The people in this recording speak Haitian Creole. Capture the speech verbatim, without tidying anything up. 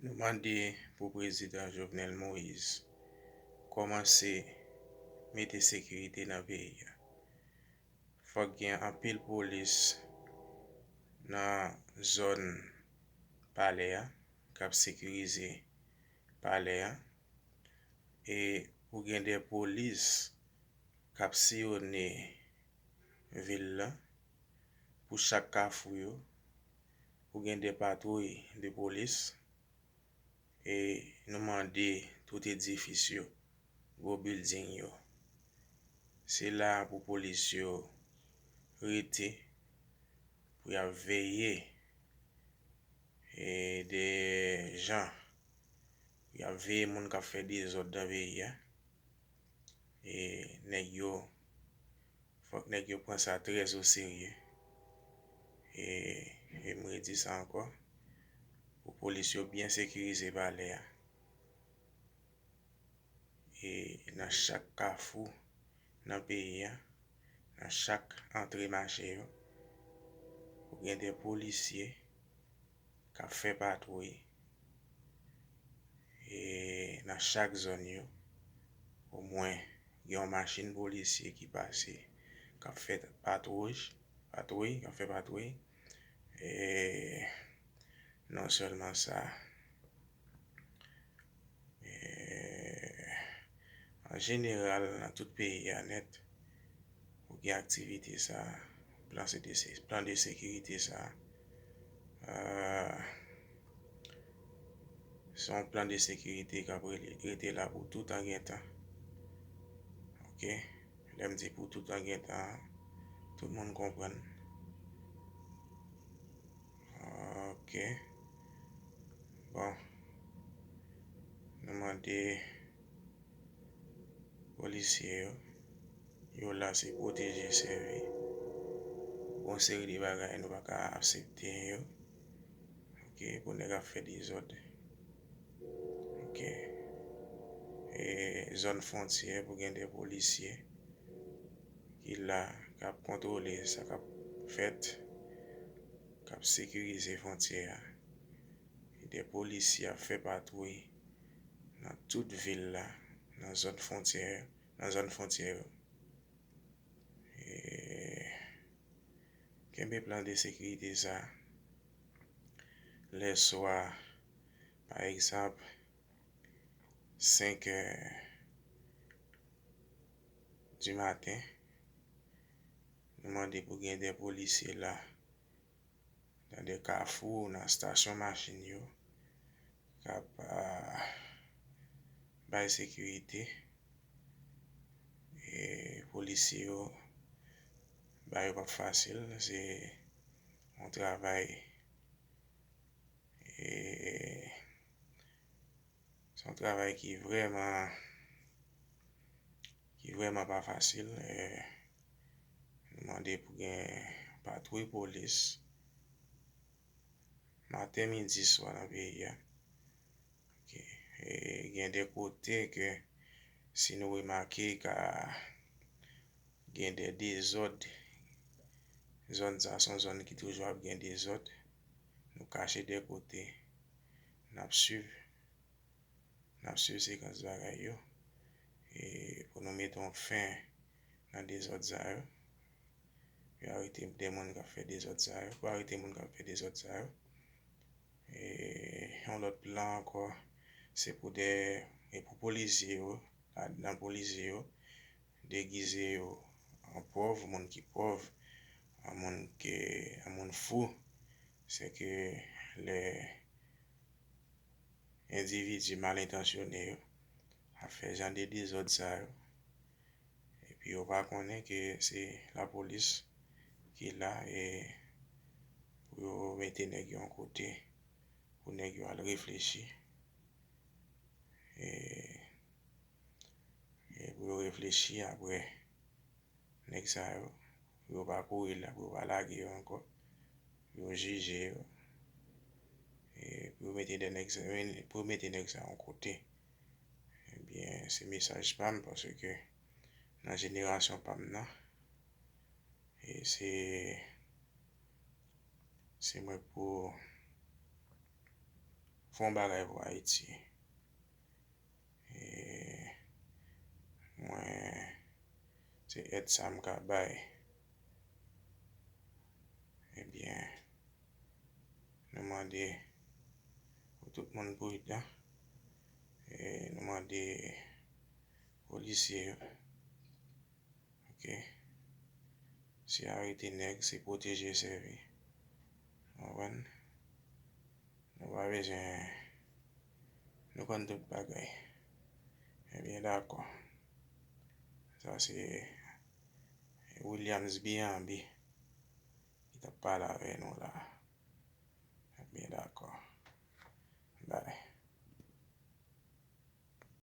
Nou mande pou Prezidan Jovenel Moïse kòmanse mete sekirite nan peyi a. Fòk gen anpil polis nan zòn palè a k ap sekirize palè a. E pou gen de polis k ap siyone vil la, pou chak kafou yo, pou gen de patwouy de polis. E nou mande tout edifis yo, gwo bilding yo, se la pou polis yo rete, pou y ap veye e de jan pou y ap veye moun k ap fè dezòd nan peyi a. E nèg yo, fòk nèg yo pran sa trè o serye. E, e m redi sa ankò, pou polis yo byen sekirize palè a. E nan chak kafou nan peyi a, nan chak antre mache yo, pou gen de polisye k ap fè patwouy. E nan chak zòn yo, omwen gen yon machin polisye ki pase, k ap fè patwouj, patwouy, k ap fè patwouy. E non sèlman sa, e an jeneral, nan tout peyi a nèt, pou gen aktivite sa, plan se de se-, plan de sekirite sa, euh, se yon plan de sekirite k ap rele, rete la pou tout an gen tan. Oke? Lè m di pou tout an gen tan, tout moun konprann. Oke. Bon. Nou mande polisye yo, yo la se pwoteje, sèvi. Gon seri de bagay nou pa ka aksepte yo. Oke, pou nèg ap fè dezòd. Oke. E zòn fwontyè pou gen de polisye ki la, k ap kontwole sa k ap fèt, k ap sekirize fwontyè a. E de polisye ap fè patwouy nan tout vil la, nan zòn fwontyè, nan zòn fwontyè yo. E kenbe plan de sekirite sa. Lèswa, pa egzanp, senk è di maten, nou mande pou gen de polisye la, nan de kafou, nan estasyon machin yo, k ap, ah, bay sekirite. E polisye yo, bagay yo p ap fasil, se yon travay, e se yon travay ki vrèman, ki vrèman pa fasil. E nou mande pou gen patwouy polis maten, midi, swa nan peyi a. Oke. E gen de kote ke si nou remake ka gen de dezòd, zòn sa se yon zòn ki toujou ap gen dezòd. Nou kache de kote, n ap swiv, n ap swiv sekans bagay yo, e pou nou mete yon fen nan dezòd sa yo. Yo arete de moun k ap fè dezòd sa yo, pou arete moun k ap fè dezòd sa yo. E yon lòt plan ankò, se pou de, e pou polisye yo, ladan polisye yo, degize yo an pòv, moun ki pòv, an moun ke, an moun fou. Se ke lè endividi mal entansyone yo ap fè jan de dezòd sa yo, epi yo pa konnen ke se lapolis ki la e pou yo mete nèg yo yon kote, pou nèg yo al reflechi. E, e pou yo reflechi apre nèg sa yo, pou yo pa kouri la, pou yo pa lage yo ankò, pou yo jije yo. E pou yo mete de nèg sa, pou yo mete nèg sa yon kote. Ebyen, se mesaj pa m, paske nan jenerasyon pa m nan, e se, se mwen pou fè yon bagay pou Ayiti. E mwen, se èd sa m ka bay. Ebyen, nou mande pou tout moun pridan. E nou mande polisye yo, ok, se arete nèg, se pwoteje sèvi. Konprann? Nou pa bezwen, nou konn tout bagay. Ebyen, dakò. Sa se Williams Bianbi ki t ap pale avè nou la. Ebyen, dakò. Bay.